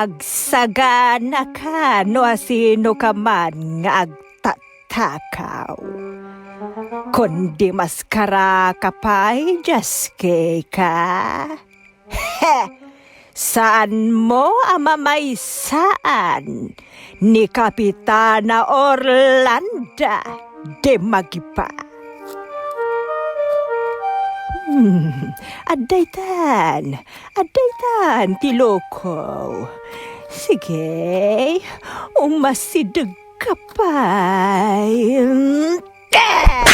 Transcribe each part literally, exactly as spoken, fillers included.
Agsagana ka no asino ka man nga agtatakaw. Kundi maskara ka pay, Jaskey ka? He! Saanmo a mamaysaan ni Kapitana Orlanda de Magipa. Hmm, addaytan, addaytan ti loko. Sige, umasideg ka pay. Ah!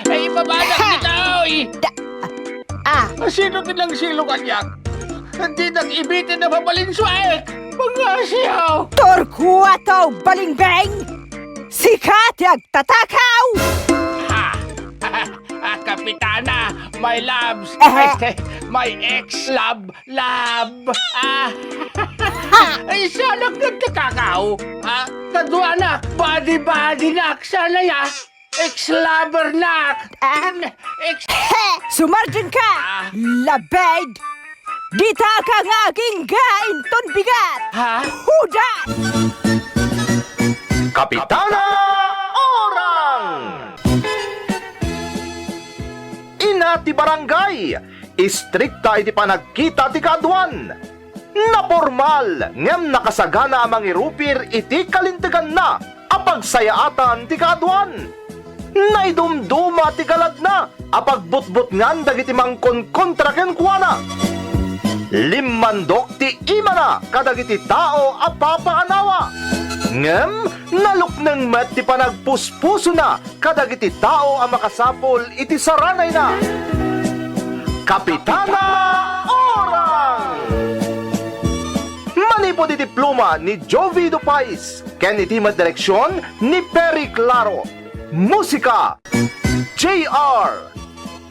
Ay, ibabanak kita, oy! Da-, ah. Sino ti nangsilo kaniak? Dinak ibiti na mabalinsuaek! Mga siyaw! Torquato Balingbeng! Sika ti agtatakaw! Ha! Ah, Kapitana, my loves, Aha. Este, my ex-love, love, ah. Ay, siya nagtatakaw, ah. Kaduanak, body-body nak, sana ya. Ex-lover nak. Ah. Ex- He! Sumardeng ka! Ah. Labed! Dita ka nga agingga inton bigat! Ha? Huda! Kapitana Orang! Ina ti barangay, istrikta iti panagkita ti kaaduan. Napormal ngem nakasagana a mangirupir iti kalinteganna a pagsayaatan ti kaaduan. Naidumduma ti galagna a pagbutbutngan dagiti mangkonkontra kenkuana. Limmandok ti imana kadagiti tao a papaanawa. Ngem nalukneng met ti panagpuspusona kadagiti tao a makasapul iti saranayna. Kapitana Orang! Manipud iti pluma ni Jovi Dupais ken iti met direksion ni Perry Claro. Musika, J R.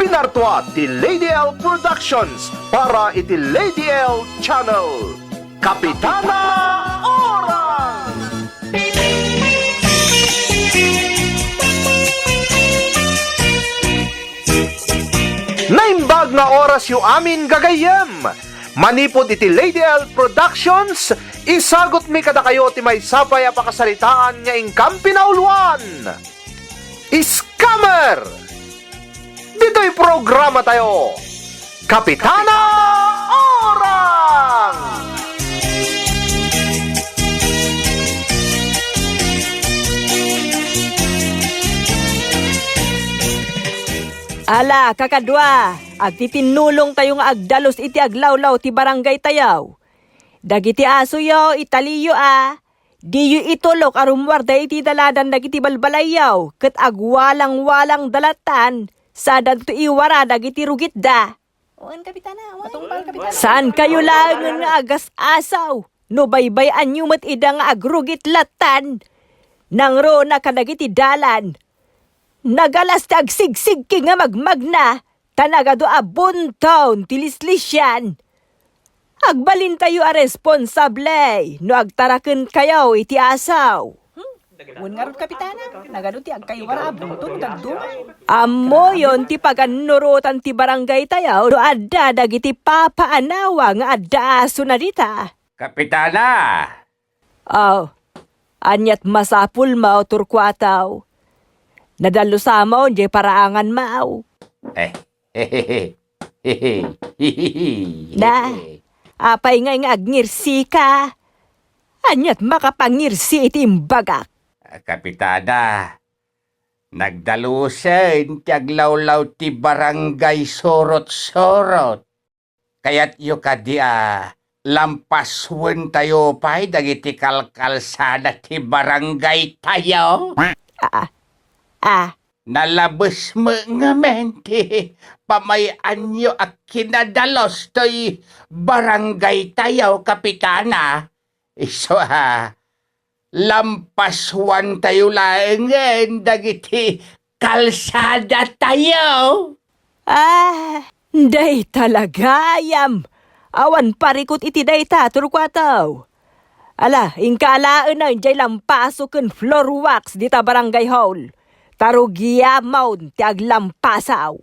Pinartua ti Lady L Productions para iti Lady L Channel. Kapitana Orang! Naimbag nga orasyo amin, gagayyem! Manipud iti Lady L Productions, isagutmi kadakayo ti maysa pay a pakasaritaan nga inkam pinauluan. Scammer! Ditoy programa tayo, Kapitana Orang! Ala, kakadua, agtitinnulong tayo nga agdalus iti aglawlaw ti barangay tayo. Dagiti asoyo, italiyo a, diyo itulok a rummuarda iti daladan dagiti balbalayyo, ket agwalangwalangda lattan, sadanto iwara dagiti rugitda. Wen, Kapitana, wen. Patungpal, Kapitana. Saankayo laengen nga agas-asaw no baybay-anyo met ida nga agrugit lattan. Nangruna kadagiti dalan. Nagalas ti agsigsigki nga magmagna, ta nagadu a buntaw ti lislisian. Agbalintayo a responsable no agtarakenkayo iti asaw. Hmm? Wen ngarud, Kapitana, nagadu ti agkaywara a bungtong dadduma. Ammoyon ti pagannurotan ti barangay tayo no adda dagiti papaanawa nga adda asona dita. Kapitana! Aw, aniat masapulmo, Torquato? Nadallusamo jay paraanganmo? Eh, Na, apay ngay nga agngirsi ka? Aniat makapangngirsi iti imbagak? Kapitana, nagdalusen ti aglawlaw ti barangay Surot-surot. Kayatyo kadi a lampaswentayo pay dagiti kalkalsada ti barangay tayo? Ah, ah. Nalabes met ngamin ti pamay-anyo a kinadalus toy barangay tayo, Kapitana. Isu a, lampaswantayo laengen dagiti kalsada tayo. Ah, dayta la gayam. Awan parikut iti dayta, Torquato. Ala, inka alaenen jay lampaso ken floor wax dita barangay hall. Ta rugiamon ti aglampasaw.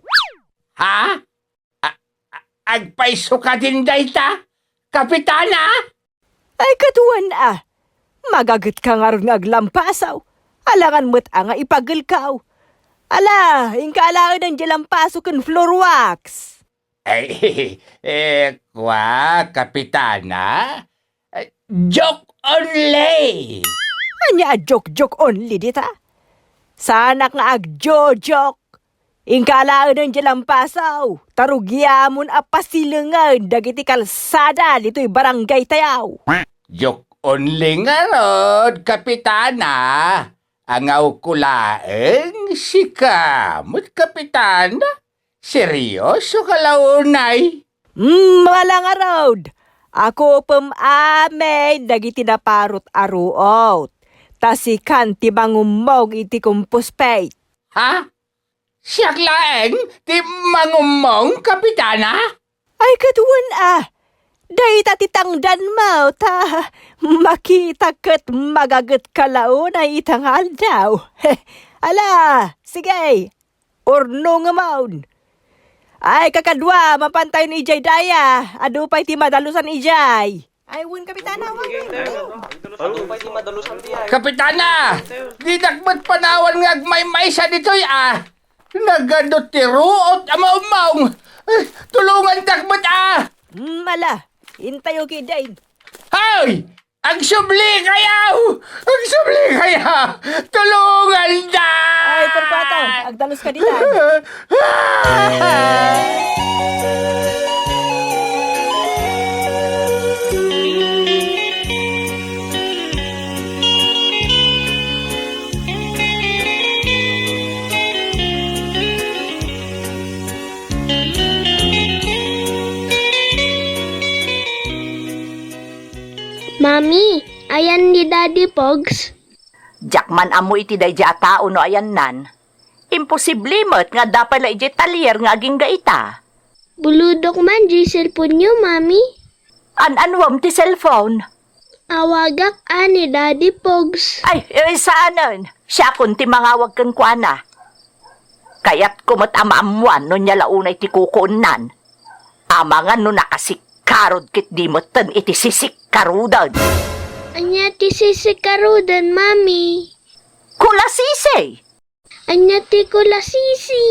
Ha? A-, a-, agpayso kadin dayta, Kapitana? Ay, kaduan a! Magagetka ngarud nga aglampasaw. Alangan met a nga ipagelkaw. Ala, inka alaen diay lampaso ken floor wax. Ay, eh, kwa, Kapitana? Eh, joke only! Ania a joke-joke only dita? Saanak nga agjojoke. Inka alaen diay lampasaw, ta rugiamon a pasilengen dagiti kalsada ditoy barangay tayo. Joke only ngarud, Kapitana. Angawko laeng, sika met, Kapitana? Serioso ka la unay? Mm, ala ngarud. Akupem amin dagiti naparot a ruot. Ta sikan ti mangummong iti compost pit. Ha? Siak laeng ti mangummong, Kapitana? Ay, kaduan a! Dayta ti tangdanmo, ta makita ket magagetka la unay ita nga aldaw. Ala, sige, urno nga maun. Ay, kakadua, mapantayon idiay daya. Adu pay ti madalusan idiay. Ay, wen, Kapitana, wen, wen. Kapitana! Dinak met panawan nga agmaymaysa ditoy, a! Nagadu ti ruot a maummaong! Ay, tulongandak met, a! Mm, ala, intayo kidin. Hoy! Agsubli kayo! Agsubli kayo! Tulongandak! Ay, Torquato, agdalus ka ditan. Mami, ayan ni Daddy Pogs? Diak man ammo iti daydiay a tao no ayannan. Imposible met nga adda pay la idiay talyer nga agingga ita. Bulodok man diay cellphone-yo, Mami. An-anuem ti cellphone? Awagak a ni Daddy Pogs. Ay, eh, saanen. Siakon ti mangawag kenkuana. Kayatko met a maammoan no ania la unay ti kukuennan. Amangan no nakasikkarud ket di metten iti sisikkaruden. Ania ti sisikkaruden, Mami? Kulasisi! Ania ti kulasisi?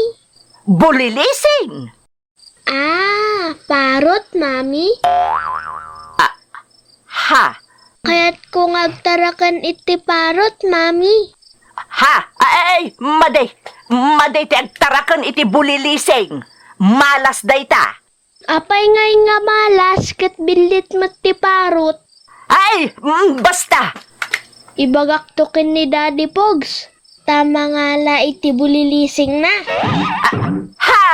Bulilising! Ah, parot, Mami? Ah, ha? Kayatko nga agtaraken iti parot, Mami. Ha? Ay, ay, madi. Madi ti agtaraken iti bulilising. Malas dayta. Apay ngay nga malas ket billit met ti parot? Ay, mm, basta! Ibagakto ken ni Daddy Pogs, ta mangala iti bulilisingna. Ah, ha?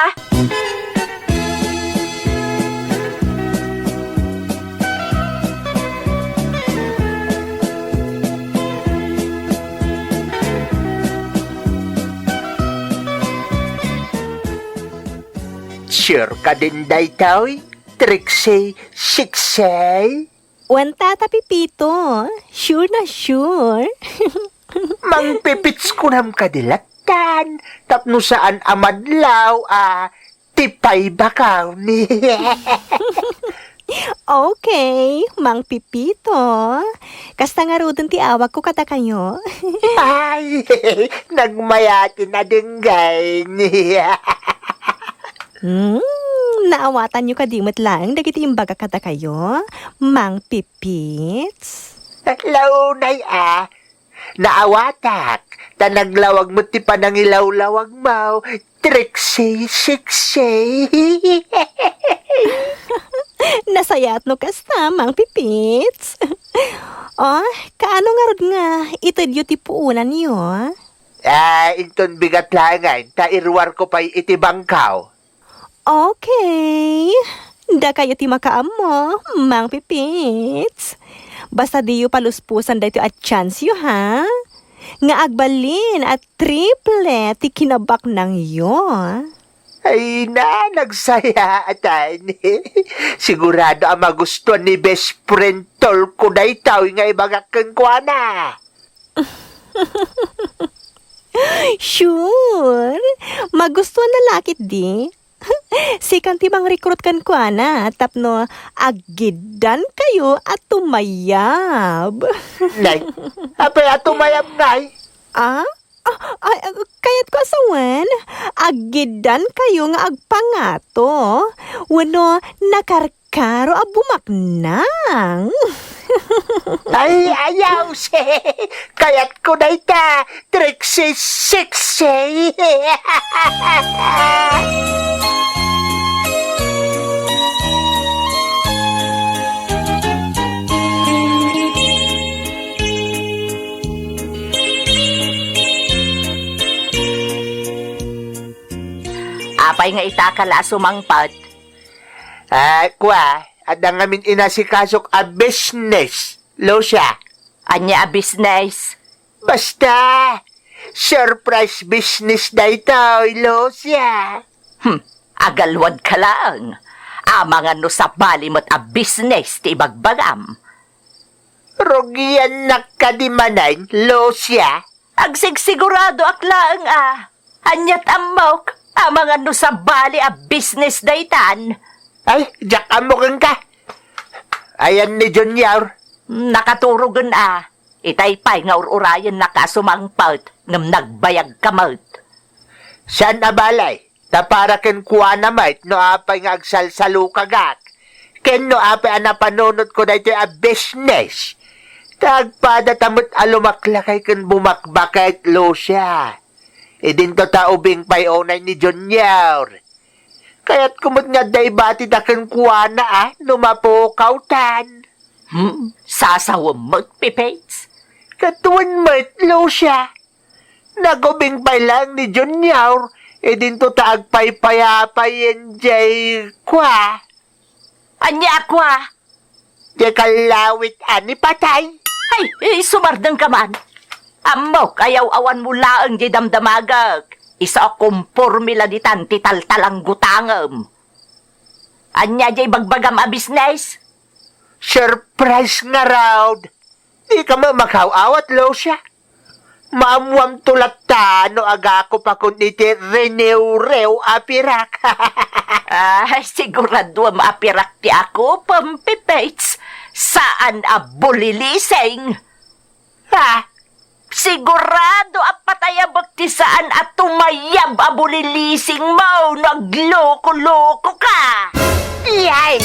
Sure ka din daytoy, Trixie Sixie? Wen, Tata Pepito, sure na sure. Mangpipits kunam kadi lattan, tapno saan a madlaw a ti paybakawmi. Okay, Mang Pipito. Kasta ngaruden ti awagko kadakayo. Ay, nagmayatin a denggen. Hmm, naawatanyo kadi met laeng dagiti imbagak kadakayo, Mang Pipits? Launay a, naawatak, ta naglawag met ti panangilawlawagmo, Trixie Sixie. Nasayaat no kasta, Mang Pipits. Oh, kaano ngarud nga itedyo ti puonanyo? Ah, inton bigat laengen, ta iruarko pay iti bangkaw. Okay. Dakayo ti makaammo, Mang Pipits. Basta diyo paluspusan daytoy a chance-yo, ha? Nga agbalin a triple ti kinabaknangyo. Ay na, nagsayaatan. Sigurado a magustuhan ni best friend tolko daytoy nga ibagak kenkuana. Sure. Magustuhan na la ketdi. Sikan ti mangrekrut kenkuana tapno aggiddan kayo a tumayab. Nay, apay a tumayab, Nay? Ah? Ah, ay, ah, kayatko a sawen, aggiddan kayo nga agpangato, wenno nakarkaro a bumaknang. Ay, ayaw, si. Kayatko dayta, Trixie Sexy. Apay nga ita ka la a sumangpet? Ah, kua, adda ngamin inasikasok a business, Lucia. Ania a business? Basta, surprise business daytoy, Lucia. Hmm, agalwad ka laeng. Amangan no sabali met a business ti ibagbagam. Rugiannak kadi manen, Lucia? Agsigsiguradoak laeng a. Ania't ammok, amangan no sabali a business daytan. Ay, diak ammo kenka. Ayan ni Junior. Nakaturogen a. Itay pay nga ur-urayennak a sumangpet, ngem nagbayagka met. Saan a bale, ta para kenkuana met no apay nga agsalsalukagak, ken no apay a napanunotko daytoy a business. Ta agpadata met a lumaklakay ken bumakbaket, Lucia. Idinto ta ubing pay unay ni Junior. Kayatko met nga adda ibatida kenkuana a no mapukawtan. Hmm, sasawem met, Pipits? Katuen met, Lucia. Nagubing pay laeng ni Junior, idinto ta agpaypayapayen jay kua. Ania a kua? Jay kallawit a ni patay. Ay, eh, sumardeng ka man. Ammok, ayaw-awan mo laeng jay damdamagek. Isu a kumporme la ditan ti taltalanggutangem. Ania jay bagbagam a business? Surprise ngarud. Dika met makaw-awat, Lucia. Maammoamto latta no agakupakon iti riniwriw a pirak. Ah, siguraduem a pirak ti akupem, Pipits. Saan a bulilising. Ha? Sigurado a patayabek ti saan a tumayab a bulilising mo no agloko-loko ka. Yay!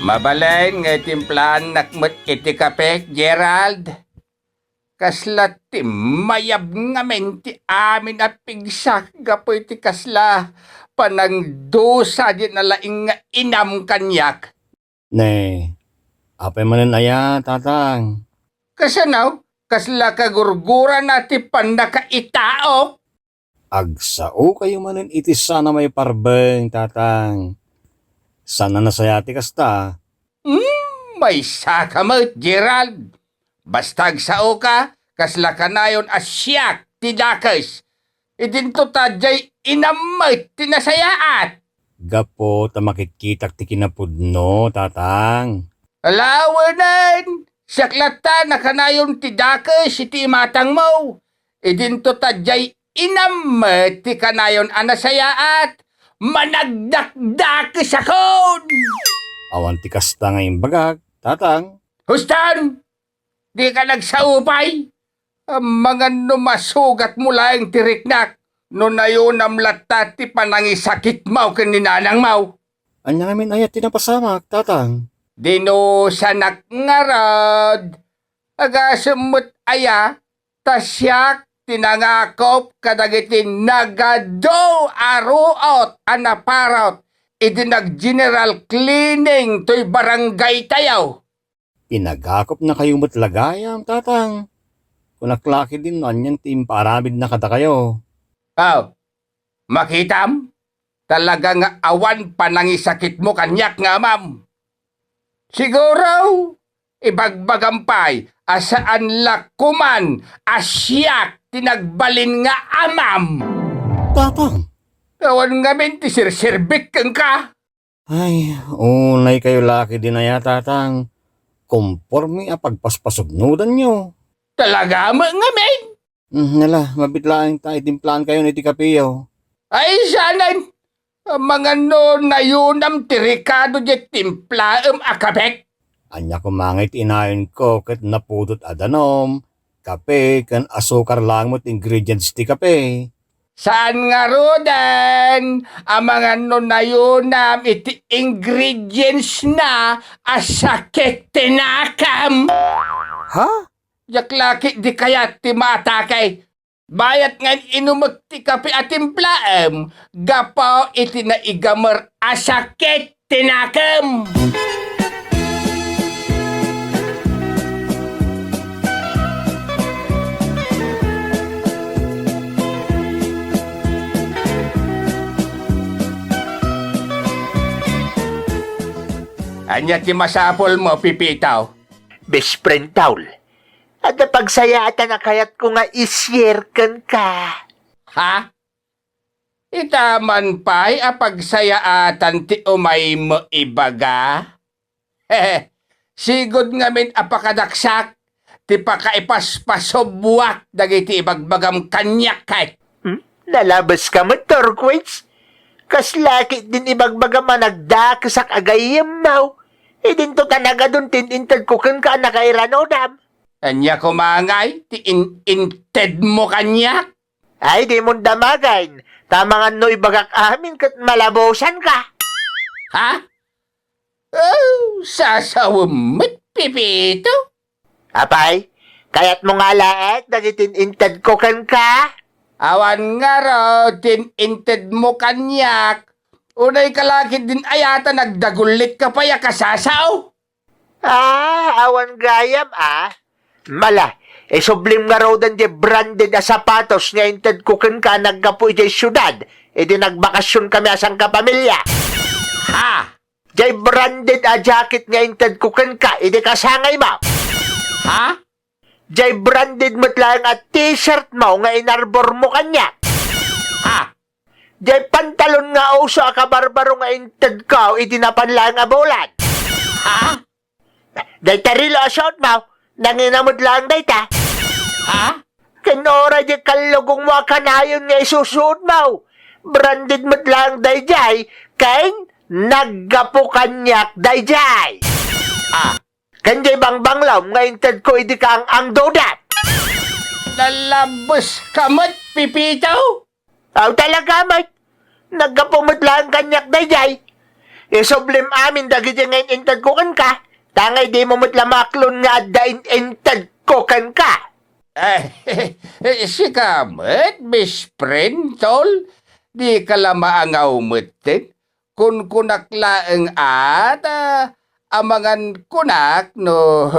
Mabalin nga itimplaannak met iti kape, Gerald. Kasla ti mayab ngamin ti amin a pigsak gapu iti kasla panangdusa di nalaing nga inam kaniak. Ne, apay manen aya, Tatang? Kasano? Kasla kagurgurana ti pannakaitaok? Agsao kayo manen iti saan a maiparbeng, Tatang. Saan a nasayaat ti kasta. Hmm, maysa ka met, Gerald. Basta agsaoka, kasla kanayon a siak ti dakes. Idinto ta diay inam met ti nasayaat. Gapu ta makitkitak ti kinapudno, Tatang. Ala, awanen, siak latta a kanayon ti dakes iti imatangmo. Idinto ta diay inam met ti kanayon a nasayaat. Managdakdakesakon! Awan ti kasta nga imbagak, Tatang. Huston! Dika nagsao pay? Amangan no masugatmo laeng ti riknak no nayonam latta ti panangisakitmo ken ni nanangmo. Ania ngamin aya ti napasamak, Tatang? Dinusanak ngarud. Agasem met aya ta siak ti nangakop kadagiti nagadu a ruot a naparut idi nag-general cleaning toy barangaytayo. Pinagakupnakayo met la gayam, Tatang. Kunak la ketdin no anian ti impaaramidna kadakayo. Aw, makitam? Talaga nga awan panangisakitmo kaniak nga amam. Siguro, ibagbagam pay a saan la koman a siak ti nagbalin nga amam. Tatang! Awan ngamin ti serserbik kenka. Ay, unay kayo la ketdin aya, Tatang. Komporme a pagpaspasubnodanyo. Talaga met ngamin? Hmm, ala, mabiit laeng ta itimplaankayon iti kapeyo. Ay, saanen! Amangan no nayonam ti rekado diay timplaem a kapek. Ania koma ngay ti inayonko ket napudot a danum, kape, ken asukar laeng met ti ingredients ti kape. Saan ngaruden, amangan no nayonam iti ingredients na a sakit ti nakam. Ha? Diak la ketdi kayat ti maatake. Bayat nga inumek ti kape a timplaem gapu iti naigamer a sakit ti nakem. Ania ti masapulmo, Pipito? Best friend, Tol. Adda pagsayaatan a kayatko nga i-share kenka. Ha? Ita man pay a pagsayaatan ti umaymo ibaga? Sigud ngamin a pakadaksak ti pakaipaspasubwak dagiti ibagbagam kaniak ket. Hmm? Nalabeska met, Turquoise? Kasla ketdin ibagbagam a nagdakesak a gayyemmo. Idinto ta nagadun ti in-intedko kenka a nakairanudam. Ania koma ngay ti in-intedmo kaniak? Ay, dimon damagen, ta amangan no ibagak amin ket malabusanka. Ha? Oh, sasawem met, Pipito? Apay, kayatmo nga alaek dagiti in-intedko kenka? Awan ngarud ti in-intedmo kaniak. Unayka la ketdin aya ta nagdagullitka pay a kasasao. Ah, awan gayam, a. Mala, isublim ngaruden diay branded a sapatos nga intedko kenka a naggapu idiay siudad, idi nagbakasionkami a sangkapamilya. Ha? Diay branded a jacket nga intedko kenka idi kasangaymo. Ha? Diay branded met laeng a t-shirtmo nga inarbormo kaniak. Ha? Diay pantalon nga uso a kabarbaro nga intedko idi napan laeng a bulan. Ha? Dayta relo a suotmo, nangina met laeng dayta. Ha? Ken uray diay kallugongmo a kanayon nga isusuotmo, branded met laeng daydiay, ken naggapu kaniak daydiay. Ah. Ken diay bangbanglom nga intedko idi kaang-angdodam. Nalabeska met, Pipito? Aw, talaga met. Naggapu met laeng kaniak daydiay. Isublim amin dagiti nga in-intedko kenka, ta ngay dimo met la maaklon nga adda in-intedko kenka. Eh, sika met, best friend, tol? Dika la maangaw metten? Kunkunak laeng a ta amangan kunak no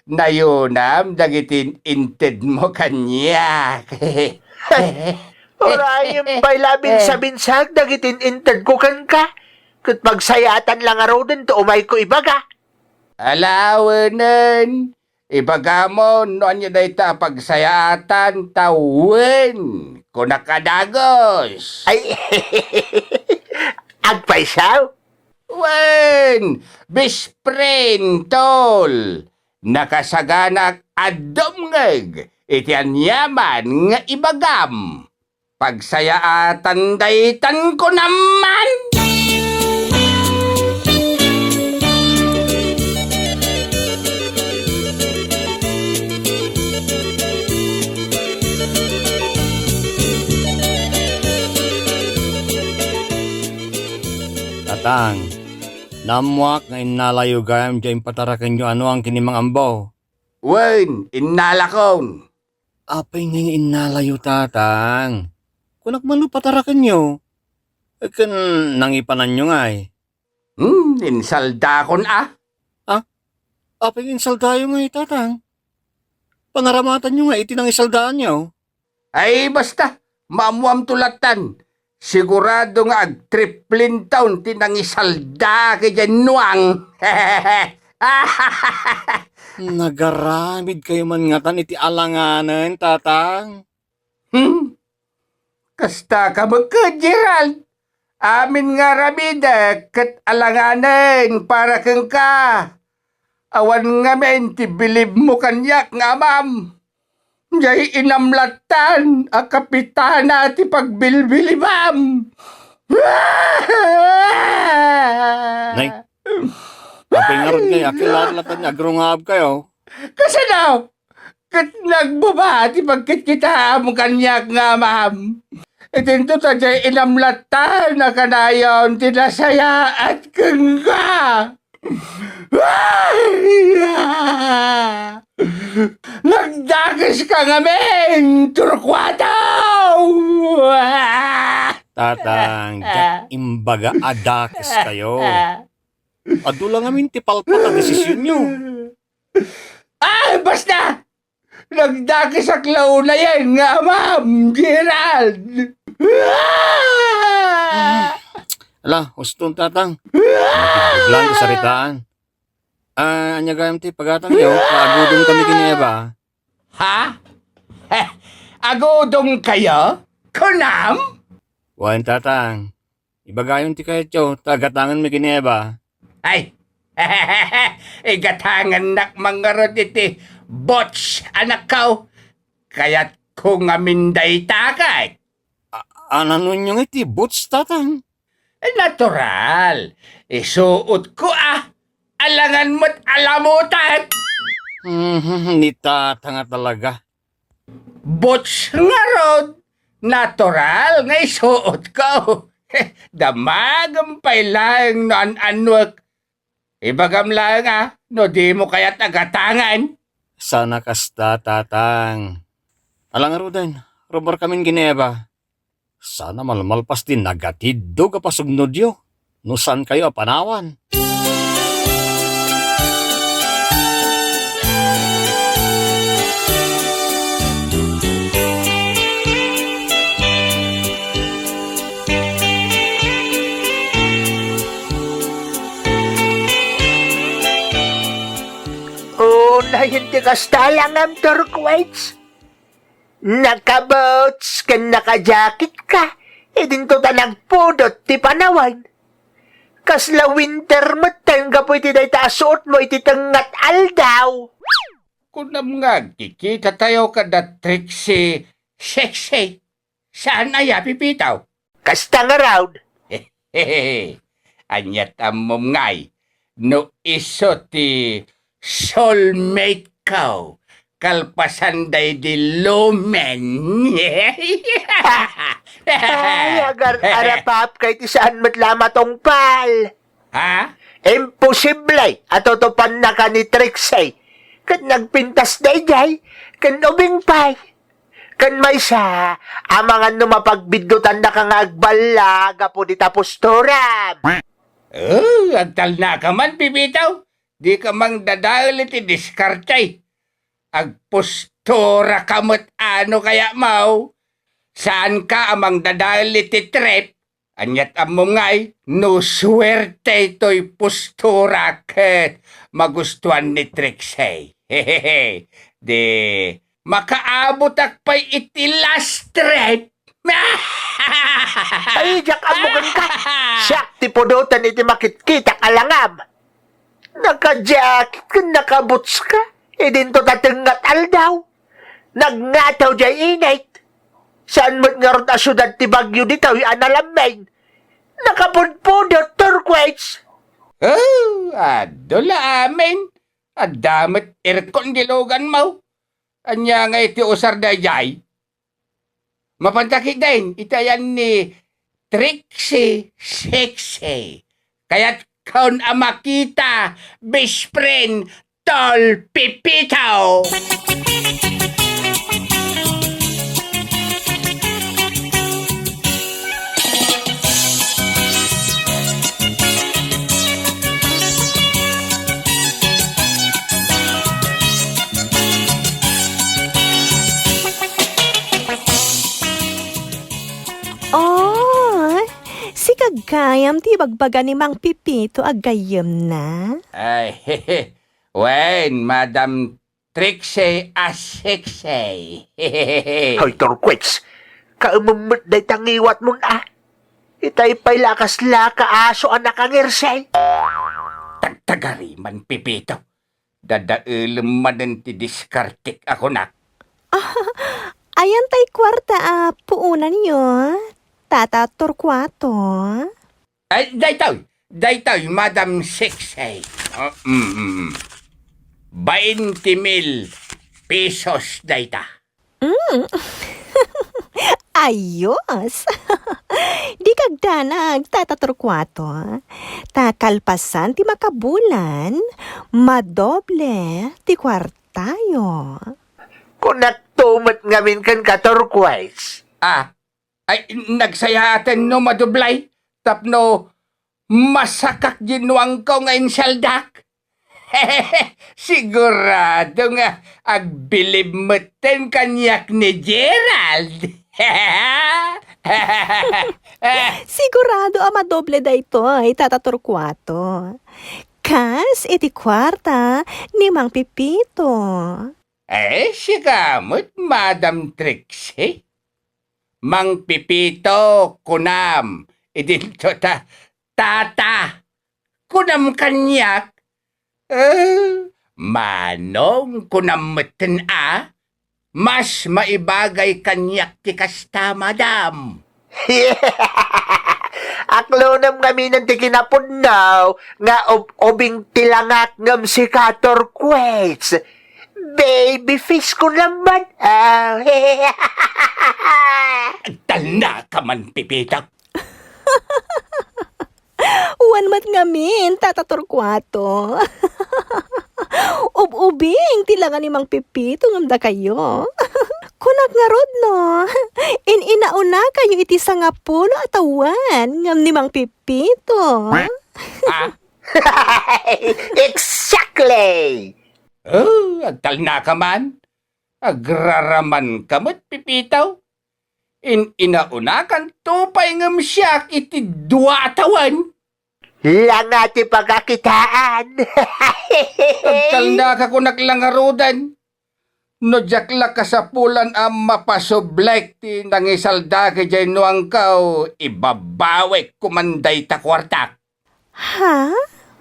nayonam dagiti intedmo kaniak. Urayem pay la a binsabinsag dagiti intedko kenka, ket pagsayaatan la ngaruden ti umayko ibaga. Ala, wenen, ibagamo no ania dayta a pagsayaatan, ta wen, kunak a dagus. Ay, agpayso? Wen, best friend, tol. Nakasaganak a dumngeg iti aniaman nga ibagam. Pagsayaatan daytan ko naman! Tatang, naammoak nga innalayo gayam diay impatarakenyo a nuang ken ni Mang Ambo. Wen, innalakon. Apay ngay nga innalayo, Tatang? Kunak man no patarakenyo. Ken nangipananyo ngay? Hmm, insaldakon a. Ah? Apay nga insaldayo ngay, Tatang? Pangaramatanyo nga iti nangisaldaanyo? Ay, basta, maammoamto lattan. Sigurado nga agtriplintaon ti nangisalda kay diay nuang. Nagaramidkayo man ngatan iti alanganen, Tatang? Hmm? Kasta ka met ket, Gerald? Amin nga aramidek ket alanganen para kenka. Awan ngamin ti bilibmo kaniak nga amam. Jay inam lattan a kapitana ti pagbilbilibam. Nay, apay ngarud ngay a kilalatan nga agrungabkayo? Kasano? Ket nagbaba ti pagkitkitaam kaniak nga amam. Idinto ta jay inam lattan a kanayon ti nasayaat kenka. Nagdakeska ngamin, Torcuato! Tatang, diak imbaga a dakeskayo. Adu la ngamin ti palpal a desisionyo. Ay, basta! Nagdakesak la unayen nga amam, Gerald! Ala, uston, Tatang. Nagbigbiglang ti saritaan. Ah, ania gayam ti pagatangyo? Agudom kami ken ni Eva. Ha? Agudom kayo? Kunam? Wen, Tatang. Ibagayon ti kayatyo, ta gatangenmi ken ni Eva. Ay! Igatangennak man ngarud iti boots, anakko. Kayatko ngamin dayta ket. A-, ananonyo nga iti boots, Tatang? Natural. Isuotko a. Alangan met a lamutek. Mhm, ni Tatang a talaga. Boots ngarud, natural nga isuotko. Damagem pay laeng no an-annuek. Ibagam laeng a, no dimo kayat a gatangen. Sana kasta, Tatang. Ala ngaruden, rummuarkamin ken ni Eva. Sana malmalpas ti nagatiddog a pasugnodyo no saankayo a panawan. Unayen ti kasta, Alangam, Torquates. Nakaboots ken nakajacket ka, idinto ta nagpudot ti panawan. Kasla winter metten gapu iti dayta a suotmo iti tengnga a aldaw. Kunam nga agkikitatayo kada Trixie Sexy. Saan aya, Pipito? Kasta ngarud. Ania't ammom ngay no isu ti soulmate ko kalpasan daydi Lumen? Ay, agar-arapap kay ti saan met la matungpal. Ha? Imposible a tutupannaka ni Trixie. Ket nagpintas daydiay, ken ubing pay. Ken maysa, amangan no mapagbidlutannaka nga agballa gapu dita posturam. Oh, agtalnaka man, Pipito. Dika mangdadael iti diskarte. Agposturaka met a no kayatmo. Saanka a mangdadael iti trip. Ania't ammom ngay no suerte toy postura ket magustuan ni Trixie. Hehehe. Di makaabotak pay iti last trip. Ay, diak ammo kenka. Siak ti pudotan iti makitkitak, Alangam. Nakajacket ken nakaboots ka. Idinto ta tengnga a aldaw. Nagngataw diay init. Saan met ngarud a siudad ti bagyo ditoy a nalammen. Nakapudpudot, Torquates. Oh, adu la amin. Adda met aircon di luganmo. Ania nga iti usar daydiay? Mapanta ketdin iti ayan ni Trixie Sexy. Kayatkon a makita, best friend, Tol Pipito. Oh, sika gayam ti ibagbaga ni Mang Pipito a gayyemna? Ay, wen, Madam Trixie a sexy. Hoy, Torquets, kaemem met dayta ngiwatmon a. Itay pay la a kasla ka aso a nakangirsay. Tagtagari man, Pepito. Dadaelem manen ti diskartek a kunak. Ayan tay kuarta a puonanyo, Tata Torcuato? Ay, daytoy, daytoy, Madam Sexy. Ah, mm, mm, mm. Bainte mil pesos dayta. Mm. Ayos! Di kagdanag, Tata Torcuato. Ta kalpasan ti makabulan, madoble ti kuartayo. Kunakto met ngamin kenka, Torquates. Ah, ay, nagsayaaten no madoblay, tapno masakak diay nuangko nga insaldak. Sigurado nga agbilib metten kaniak ni Gerald. Sigurado a madoble daytoy, Tata Torcuato. Kas iti kuarta ni Mang Pepito. Eh, sika met, Madam Trixie? Mang Pepito, kunam, idinto ta, Tata, kunam kaniak, eh, Manong, kunam metten a, mas maibagay kaniak ti kasta, Madam. Aklonem ngaminen ti kinapudno nga ub-, ubing ti langak ngem sika, Torquates. Baby face ko naman. Ah. Talna ka man, Pepito. Wen met ngamin, Tata Torcuato. Ub-ubing ti langa ni Mang Pepito ngem dakayo. Kunak ngarud no, in-inaunakayo iti sangapulo a tawen ngem ni Mang Pepito. Ah? Exactly! Oh, agtalna ka man. Agraraman ka met, Pepito. In-inaunakanto pay ngem siak iti dua a tawen. Langa ti pakakitaan. Agtalna ka kunak la ngaruden. No diak la kasapulan a mapasublek ti nangisaldakay diay nuangko, ibabawek ko man dayta kuartak. Ha?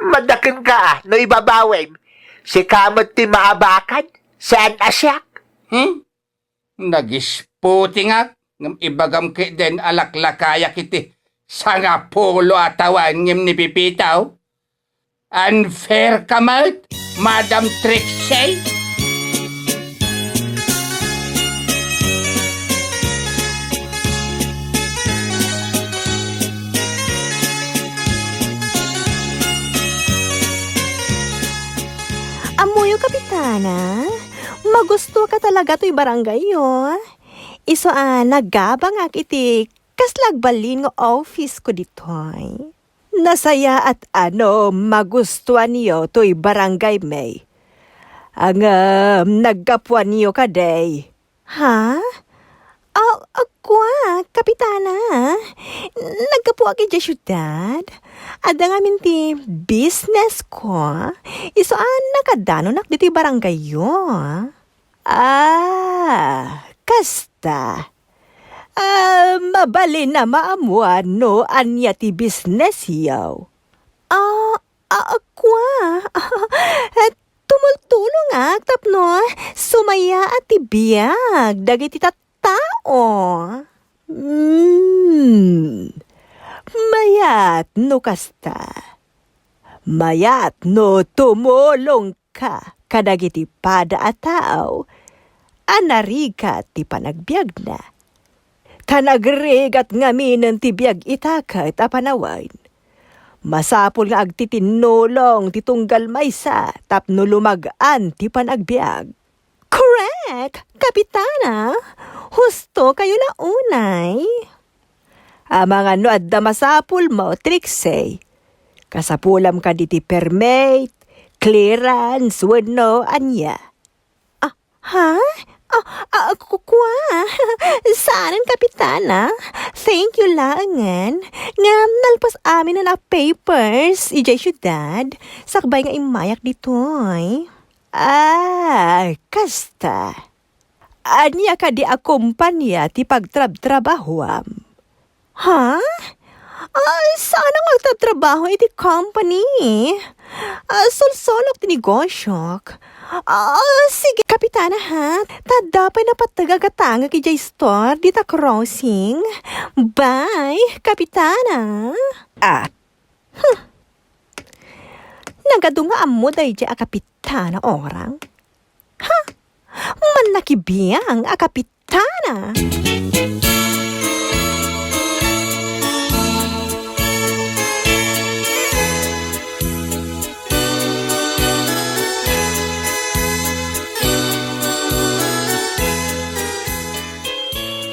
Madaken ka, no ibabawem. Sika met ti maabakad, saan a siak? Hmm? Nagisputingak, ngem ibagam ketdin a laklakayak iti sangapulo a tawen ngem ni Pepito. Unfair ka met, Madam Trixie! Ammoyo, Kapitana, magustoka talaga toy barangayyo. Isu a nagabangak iti kasla agbalin nga office ko ditoy. Nasayaat a no magustuanyo toy barangay mi. Ngem naggapuanyo kadi. Ha? Ah, ah, kua, Kapitana. Naggapuak idiay siudad. Adda ngamin ti business ko. Isu a nakadanonak ditoy barangayyo. Ah, kasta. Ah, mabalin a maammuan no ania ti businessyo. Ah, ah, kua. Eh, tumultulongak tapno sumayaat ti biag dagiti tattao. Hmm. Mayat no kasta. Mayat no tumulong ka kadagiti pada a tao a narigat ti panagbiagna. Ta nagrigat ngaminen ti biag ita ket a panawen. Masapul nga agtitinnulong ti tunggal maysa tapno lumag-an ti panagbiag. Correct, Kapitana! Husto kayo la unay. Amangan no adda masapulmo, Trixie. Kasapulam kadi ti permit, clearance, wenno ania. Ah, ha? Ah, ah, ku-, kua? Saanen, Kapitana. Thank you laengen. Ngem nalpas aminen a papers idiay siudad, sakbay nga immayak ditoy. Ah, kasta. Ania kadi a kompania ti pagtrabtrabahuam? Ha? Saan nga agtatrabaho iti company? Ah, sulsulok ti negosiok. Ah, sige, Kapitana, ha? Ta adda pay napatteg a gatangek idiay store dita crossing. Bye, Kapitana. Ah. Hmm. Nagadu nga ammo daydiay a Kapitana, orang? Ha? Mannakibiang a Kapitana.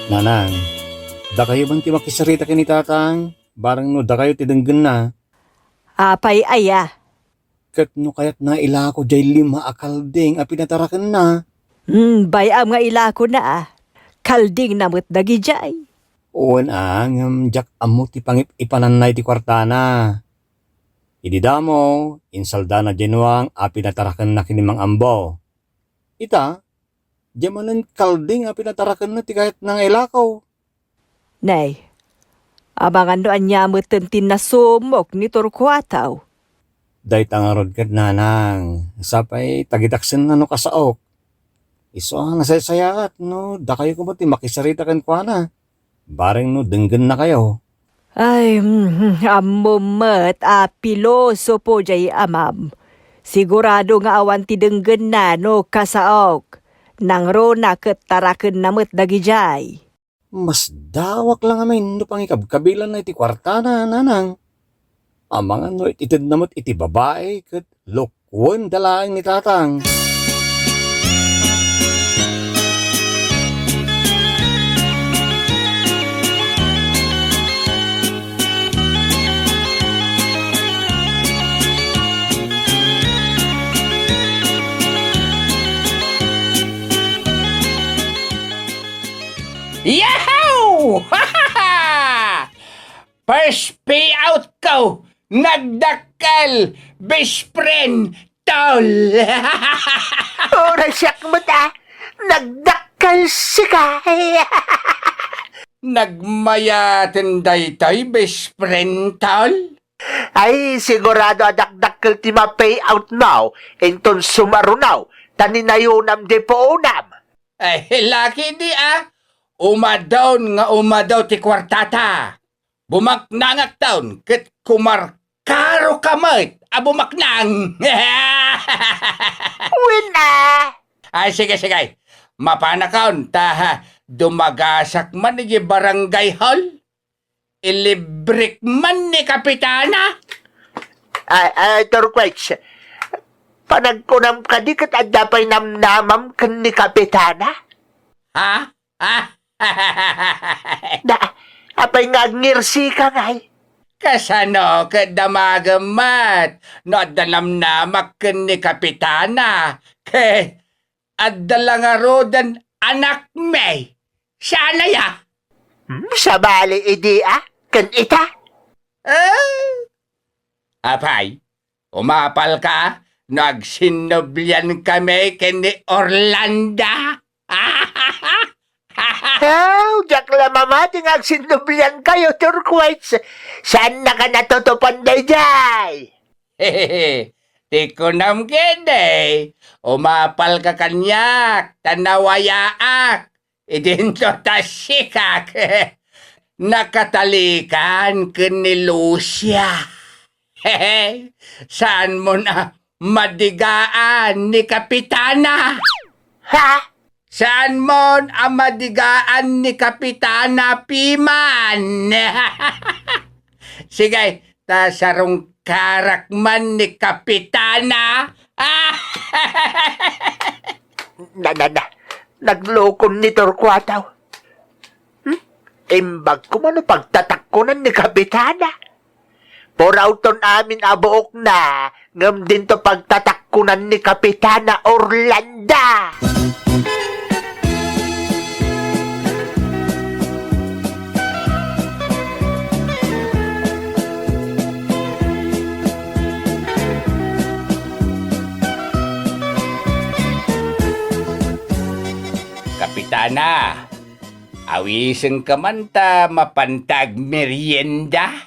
Nanang, dakayo man ti makisarita ken ni Tatang, bareng no dakayo ti denggenna. Apay aya? Ket no kayatna nga ilako jay lima a kalding a pinatarakenna. Hmm, bay-am nga ilakona a. Kaldingna met dagidiay. Wen a, ngem diak ammo ti pangip-ipananna iti kuartana. Idi damo, insaldana diay nuang a pinatarakenna ken ni Mang Ambo. Ita, diay manen kalding a pinatarakenna ti kayatna nga ilako. Nay, amangan no ania metten ti nasumok ni Torcuato. Dayta ngarud ket, nanang, sapay tagitaksenna no kasaok. Isu a nasaysayaat no dakayo koma ti makisarita kenkuana. Bareng no denggennakayo. Ay, mhm, ammom met a pilosopo jay amam. Sigurado nga awan ti denggenna no kasaok. Nangruna ket tarakenna met dagidiay. Masdawak la ngamin no pangikabkabilanna iti kuartana, nanang. Amangan no it-itedna met iti babai ket lokuenda laeng ni Tatang. Yahoo! First payout ko! Nagdakkel, best friend, tol! Oras siak met a, nagdakkel sika! Nagmayaten daytoy, best friend, tol? Ay, sigurado a dakdakkel ti ma-payout now, inton sumarunaw, ta ninayonam di puonam. Ay, laki di a, umadon nga umadaw ti kuartata. Bumaknangakton ket kumarkaroka met a bumaknang. Wen a. Ay, sige, sige. Mapanakon, ta dumagasak man iti barangay hall. Ilibrek man ni Kapitana. Ay, ay, Torquets, panagkunam kadi ket adda pay namnamam ken ni Kapitana? Ha? Da, apay nga agngirsi ka ngay? Kasano ket damagem met no adda namnamak ken ni Kapitana? Ket adda la ngaruden anakmi. Sianaya? Hmm, sabali idi a, ken ita? Ah? Apay, umapal ka no agsinnublian kami ken ni Orlando? Aw, diak la mamati nga agsinnublian kayo, Turquoise. Saan na ka natutupan daydiay? Ti kunam kede, umapal ka kaniak, ta nawayaak. Idinto ta sikak. Nakatalikan ken ni Lucia. Saan mo na madigaan ni Kapitana? Ha? Saan mo a madigaan ni Kapitana Piman? Sige, ta sarungkarak man ni Kapitana. Na, na, na. Naglokon ni Torquato. Hmm? Imbag ko man no pagtatakkunan ni Kapitana. Purawton amin a buokna, ngem dinto pagtatakkunan ni Kapitana Orlando. Kapitana, awisenka man ta mapanta agmerienda?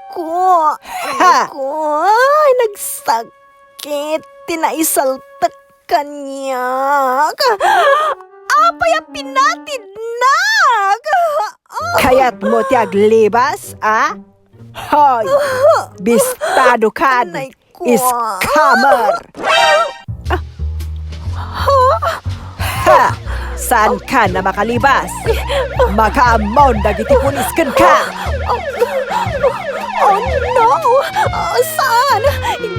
ko. Ha! Aray ko. Ay, nagsakit ti naisaltek kaniak. Apay a pinatidnak? Kayatmo ti aglibas, a? Hoy! Bistado kan! Anay ko. Scammer! Ha? Saan ka na makalibas? Makaammon dagiti pulis kenka! Oh, no! Ah, saan?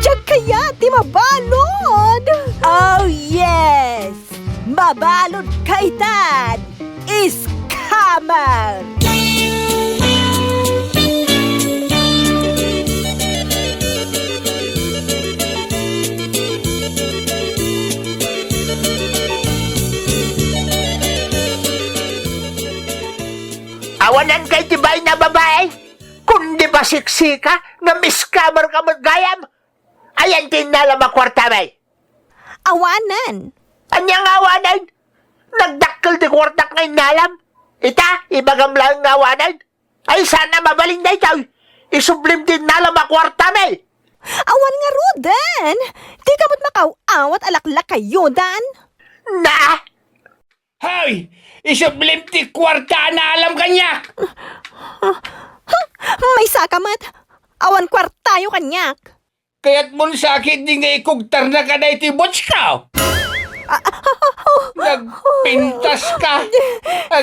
Diak kayat ti mabalud! Oh, yes! Mabalud ka itan! Scammer! Awanan kay ti bain a babai? Kundi pasiksika nga scammer ka met gayam? Ayan ti innalam a kuartam, ay? Awanen. Ania nga awanen? Nagdakkel ti kuartak nga innalam. Ita, ibagam laeng nga awanen. Ay, saan a mabalin daytoy. Isublim ti innalam a kuartam, ay. Awan ngaruden. Dika met makaw-awat a laklakayodan. Na? Hoy! Isublim ti kuarta a naalam kaniak! Maysaka met. Awan kuartayo kaniak. Kayatmon sa ketdi nga ikugtarnaka daytoy botsko? Nagpintas ka!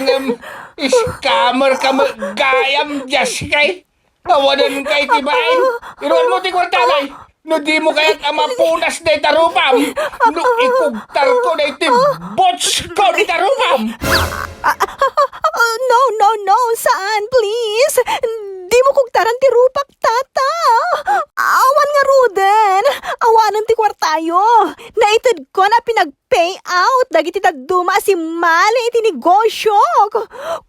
Ngem scammer ka met gayam, Jaskay! Awanen kay ti bain. Iruanmo ti kuartam, ay. No dimo kayat a mapunas dayta rupam, no ikugtarko daytoy botsko dita rupam. Ah, ah, ah, ah, no, no, no, saan, please? Dimo kugtaran ti rupak, tata. Awan ngaruden. Awanen ti kuartayo. Naitedkon a pinag- pay out dagiti dadduma a simmali iti negosiok.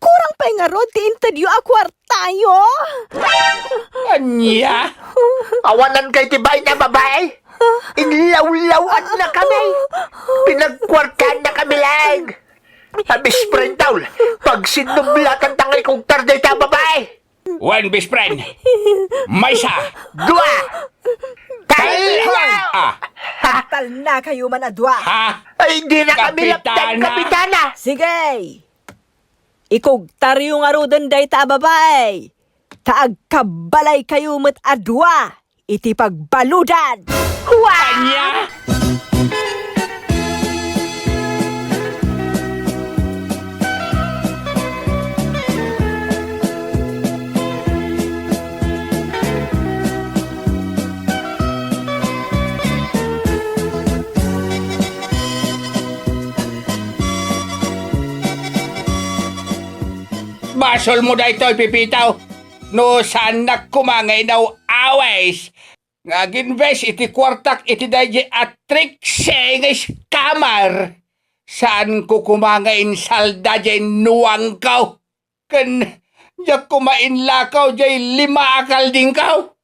Kurang pay ngarud ti intedyo a kuartayo. Ania? Awanan kay ti bain a babai? Inlawlawanna kami. Pinagkuartaanna kami laeng. A, Best Friend Tol, pagsinublatanta nga ikugtar dayta a babae. Wen, Best Friend. Maysa. Dua. Tallo. Ah. Talna kayo man a dua. Ha? Ay, di na kami lapdan, Kapitana. Kapitana. Sige. Ikugtaryo ngaruden dayta a babae, ta agkabbalay kayo met a dua iti pagbaludan. Ania? Basolmo daytoy, Pipitaw. No saannak koma nga inaw-awis nga aginbes iti kuartak iti daydi a trikse nga iskamar, saanko koma nga insalda diay nuangko. Ken diak koma inlakaw diay lima a kaldingko.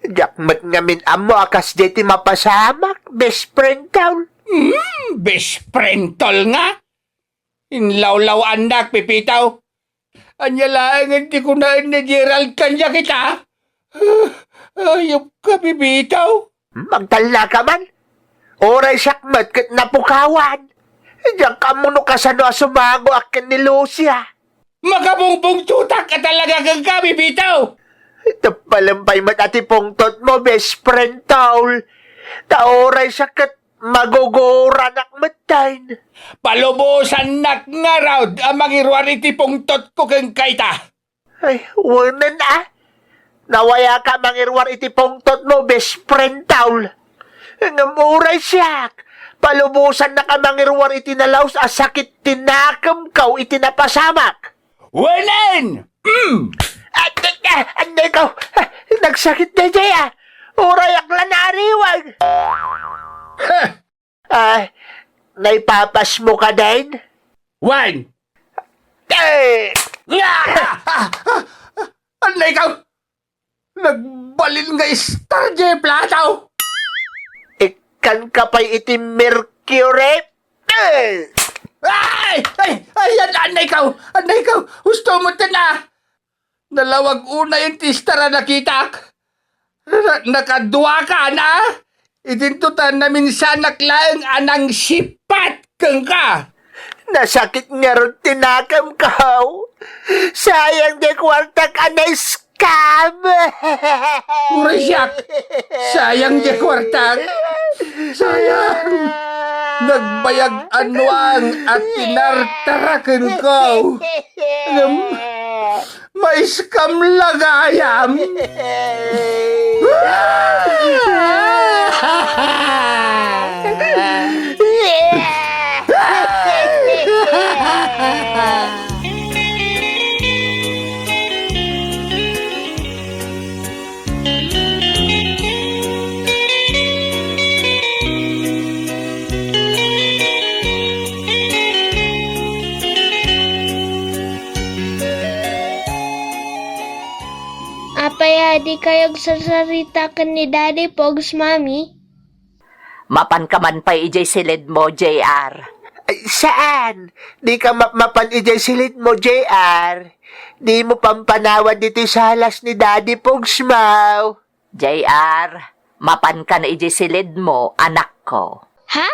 Diak met ngamin ammo a kasdiay ti mapasamak, Best Friend Tol. Hmm, Best Friend Tol nga? Inlawlaw-annak, Pipitaw. Ania laengen ti kunaen ni Gerald kaniak ita? Ayupka, Pipitaw. Agtalnaka man. Uray siak met ket napukawan. Diak ammo no kasano a sumangoak ken ni Lucia. Makapungpungtotak a talaga kenka, Pipitaw. Tepalem pay met a ti pungtotmo, Best Friend Tol. Ta uray siak ket maguguranak metten. Palubosannak ngarud a mangiruar iti pungtotko kenka ita. Ay, wenen a. Nawayaka mangiruar iti pungtotmo, Best Friend Tol. Ngem uray siak, palubosannak a mangiruar iti nalaus a sakit ti nakemko iti napasamak. Wenen! Mm! Ah, ah, ah, annay ko. Ah, nagsakit daydiay, ah. Urayek la naariwag. Heh! Ah, naipapasmo kadin? Wen! Eh! Ah! Ah! Ah! Annay ko! Nagbalin nga istar diay plato! Ikkanka pay iti mercury? Eh! Ay! Ay! Ay! An-, annay ko! Annay ko! Husto mo, ten, ah! Nalawag unay ti istar a nakitak. Na-, nakaduaka na. Idinto ta naminsanak laeng a nangsipat kenka. Nasakit ngarud ti nakemko. Sayang diay kuartak a na-scam. Uray siak. Sayang diay kuartak. Sayang. Nagbayag a nuang a tinartara kenko. Ngem, ma-scam la gayam. Apay a dikayo agsarsarita ken ni Daddy Pogs, Mami? Mapanka man pay idiay siledmo, J R. Ay, saan? Dika mapmapan idiay siledmo, J R. Dimo pampanawan ditoy salas ni Daddy Pogs mo. J R, mapanka na idiay siledmo, anakko. Ha?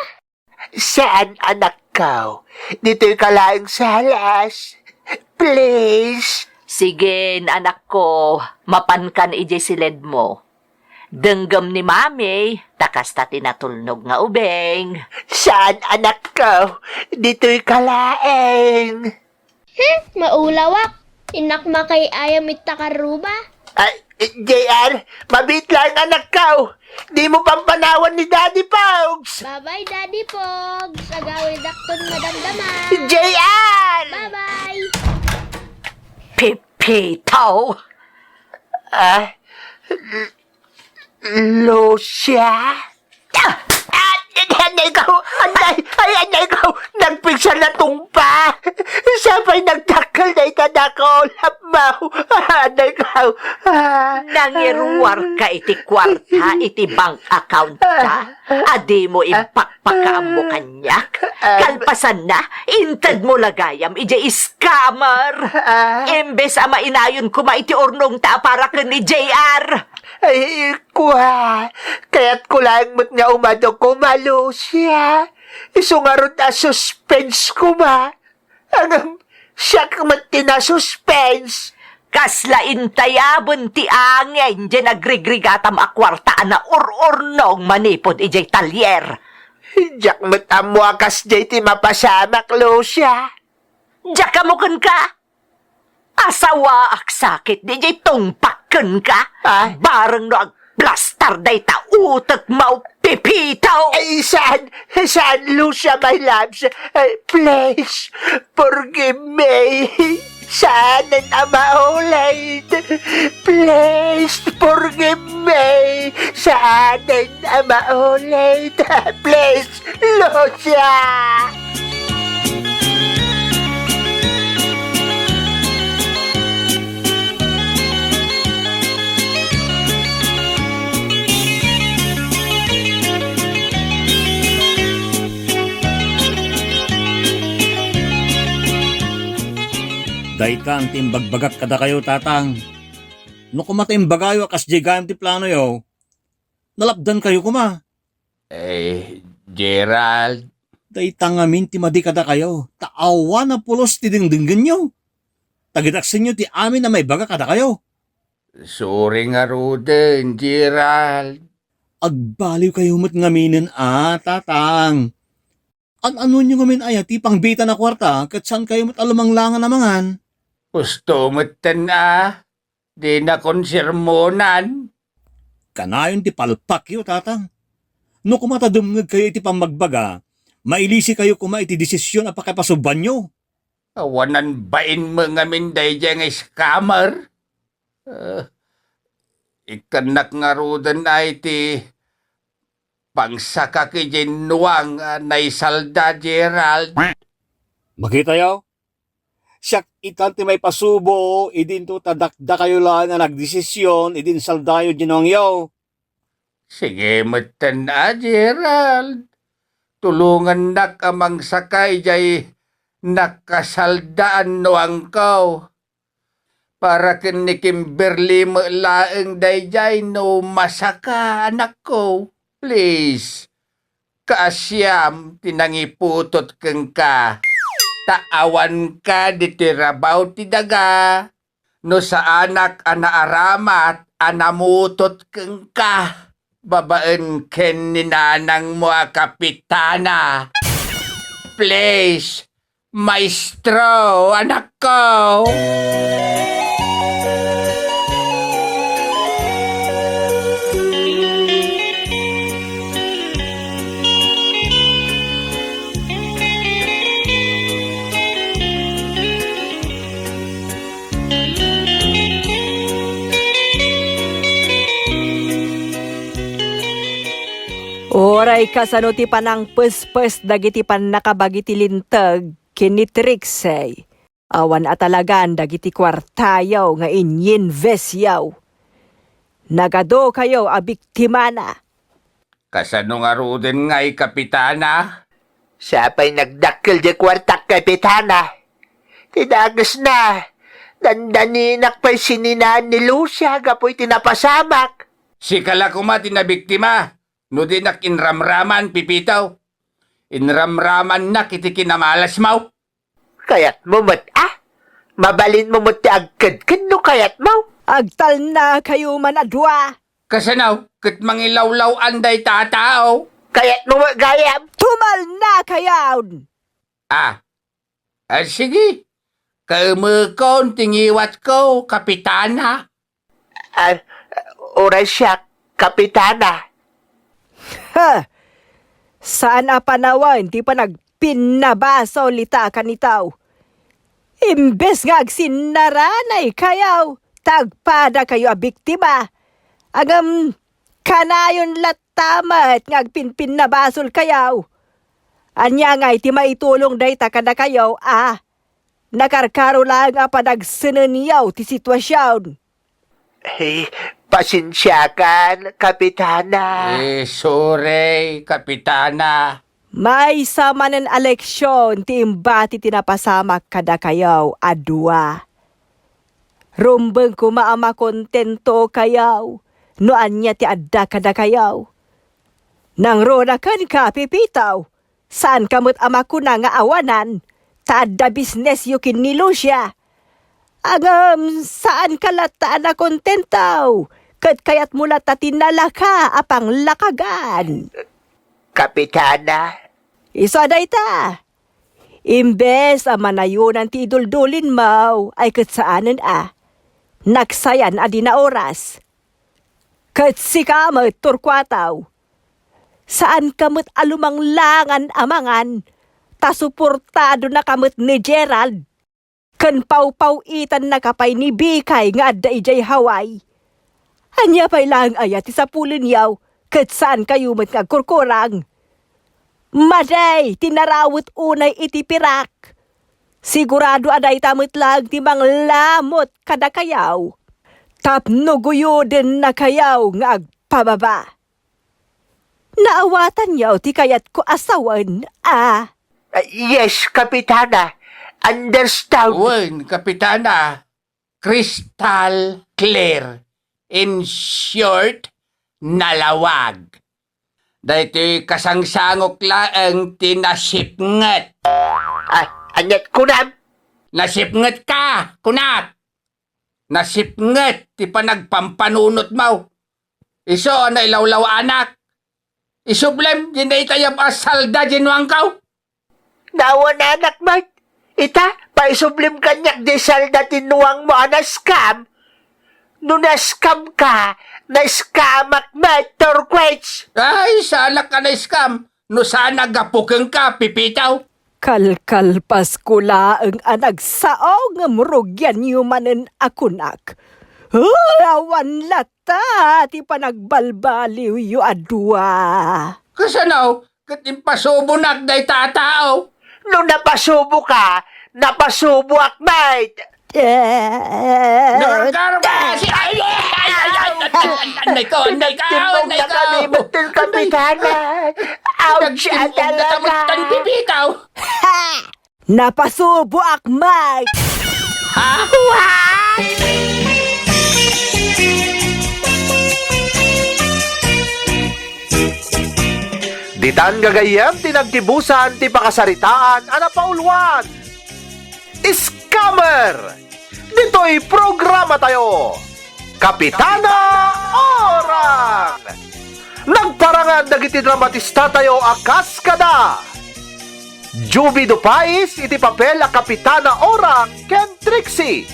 Saan, anakko? Ditoyka laeng salas. Please. Sige, anakko, mapanka na idiay siledmo. Denggem ni Mami, ta kasta ti natulnog nga ubing. Saan, anakko? Ditoyka laeng. Hmm, maulawak. Innak makay-ayam ita karuba. Ay, J R, mabiit laeng, anakko. Dimo pampanawan ni Daddy Pogs. Bye-bye, Daddy Pogs. Agawidakton madamdama. J R! Bye-bye. Pipitaw. Ah, Lucia? Ah! Ah! Anay ko! Anay! Ay, anay ko! Nag-, Pigsa natungpa. Siya pay nagdakkel dayta dakkel a ulapmo. Anak ko. Ah. Nangiruarka iti kuarta iti bank account ta? A dimo impakpakaammo kaniak? Ah. Kalpasanna, intedmo la gayam idiay scammer. Ah. Imbes a mainayon koma iti urnongta a para ken ni J R. Ay, kua, kayatko laeng met nga umado koma, Lucia. Isu ngarud a suspense koma. Ngem, siak met ti nasuspense. Kasla intayaben ti angin diay nagrigrigatam a kuarta a naur-urnong manipud idiay talyer. Diak met ammo a kasdiay ti mapasamak, Lucia. Diak ammo kenka. Asawaak sakit, diay tungpak kenka. Ah? Bareng no agplastar dayta utekmo, Pepito! Ay, saan, saan, Lucia, my loves. Eh, please, forgive me. Saanen a maulit. Please, forgive me. Saanen a maulit. Please, Lucia! Daytan ti imbagbagak kadakayo, Tatang. No koma ta imbagayo a kasdiay gayam ti planoyo, nalapdankayo koma. Eh, Gerald. Dayta ngamin ti madi kadakayo, ta awan a pulos ti dengdenggenyo. Tagitaksenyo ti amin a maibaga kadakayo. Sorry ngaruden, Gerald. Agbaliwkayo met ngaminen a, Tatang. An-anonyo ngamin aya ti pangbiitan a kuarta ket saankayo met a lumanglangan a mangan? Husto metten a, dinakon sermonan. Kanayon ti palpakyo, Tatang. No koma ta dumngegkayo iti pammagbaga, mailisikayo koma iti desisyon a pakipasubaanyo. Awanan bain met ngamin daydiay nga scammer. Ah, ikkannak ngaruden ay ti pangsakak idiay nuang a naisalda, Gerald. Makitayo? Siak itan ti maipasubo idinto ta dakdakayo laeng a nagdesisyon idi insaldayo diay nuangyo. Sige metten a, Gerald. Tulongannak a mangsaka idiay nakasalda a nuangko. Para ken ni Kimberly met laeng daydiay no masaka, anakko. Please, kaasiam ti nangiputot kenka. Ta awanka ditoy rabaw ti daga. No saanak a naaramat a namutot kenka babaen ken ni nanangmo a kapitana. Please, maestro, anakko. Uray kasano ti panangpespes dagiti pannakabagi ti linteg ken ni Trixie, awan a talagan dagiti kuartayo nga inyinvestyo. Nagadukayo a biktimana. Kasano ngaruden ngay, Kapitana? Siak pay nagdakkel diay kuartak, Kapitana. Ti dagesna, dandaninak pay sininaan ni Lucia gapu iti napasamak. Sika la koma ti nabiktima no dinak inramraman, Pipito. Inramramannak iti kinamalasmo. Kayatmo met a? Mabalinmo met ti agkedken no kayatmo. Agtalnakayo man a dua. Kasano ket mangilawlaw-an dayta a tao? Kayatmo met gayam. Tumalnakayon! Ah, ah, sige. Kaemekon ti ngiwatko, Kapitana. Ah, uray siak, Kapitana. Ha! Saan a panawen ti panagpinnabasol ita kanitaw. Imbes nga agsinnaranaykayo, ta agpadakayo a biktima, ngem kanayon latta met nga agpinpinnabasolkayo. Ania ngay ti maitulong dayta kadakayo a nakarkaro laeng a panagsenenyo ti situasion? Hey, pasensiakan, Kapitana. Eh, sorry, Kapitana. Maysa manen a leksion ti imbati ti napasamak kadakayo a dua. Rumbeng koma a makontento kayo no ania ti adda kadakayo. Nangruna kenka, Pipito, saanka met a makuna nga awanan, ta adda bisnesyo ken ni Lucia. Ngem saanka latta a nakontento, ket kayatmo latta ti nalaka a panglakagan. Kapitana. Isu a dayta. Imbes a manayonan ti iduldulinmo, ay ket saanen a. Naksayan a dina oras. Ket sika met, Torcuato. Saanka met a lumanglangan a mangan, ta suportadonaka met ni Gerald. Ken pawpaw-itannaka pay ni Bikay nga adda idiay Hawaii. Ania pay laeng aya ti sapulenyo, ket saankayo met nga agkurkurang? Madi ti narawet unay iti pirak. Sigurado a dayta met laeng ti manglamut kadakayo tapno guyodennakayo nga agpababa. Naawatanyo ti kayatko a sawen, a? Ah, yes, Kapitana. Understood. Wen, Kapitana. Crystal clear. In short, nalawag. Daytoy kasangsangok laeng ti nasipnget. Ah, aniat kunam? Nasipngetka, kunak. Nasipnget ti panagpampanunotmo. Isu a nailawlaw-anak. Isublem diay naitayab a salda diay nuangko. Naawananak met. Ita, paisublem kaniak diay salda ti nuangmo a na-scam. No na-scam ka, na-scamak met, Torquets. Ay, saanak a na-scam. No saan a gapu kenka, Pipito. Kalkalpasko laeng a nagsao ngem rugianyo manen a kunak. Ay, awan latta ti panagbalbaliwyo a dua. Kasano? Ket impasubonak dayta a tao. No napasuboka, napasuboak met. Eh. Nakarkaro ka kasi. Ay, ay, ay, ay, ay, ay, ay, anay ko, anay ko, Nagtimbog anay na ko. Kami, Mister Kapitana. Ouch, Nagtimbog na talaga. Kami, Tan Pipito. Ha! Napasuboak met! Ha? What? Ditan gagayyem ti naggibusan ti pakasaritaan a napauluan. Scammer! Ditoy programatayo, Kapitana Orang! Nagparangan dagiti dramatistatayo a kas kada Juvie Dupais iti papel a Kapitana Orang ken Trixie,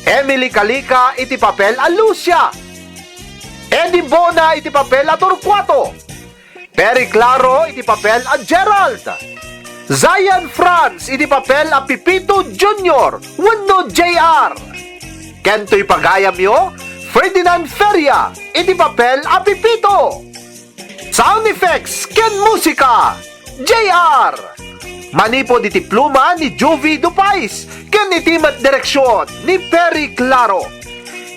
Emily Calica iti papel a Lucia, Eddie Bona iti papel a Torcuato, Perry Claro iti papel a Gerald, Zion Franz iti papel a Pipito Junior wenno J R, ken toy pagayamyo, Ferdinand Feria iti papel a Pipito. Sound effects ken musika, J R. Manipud iti pluma ni Juvie Dupais ken iti met direksion ni Perry Claro.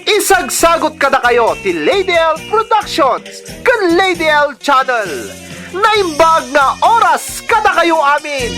Isagsagut kadakayo ti Lady L Productions ken Lady L Channel. Naimbag nga oras kadakayo amin.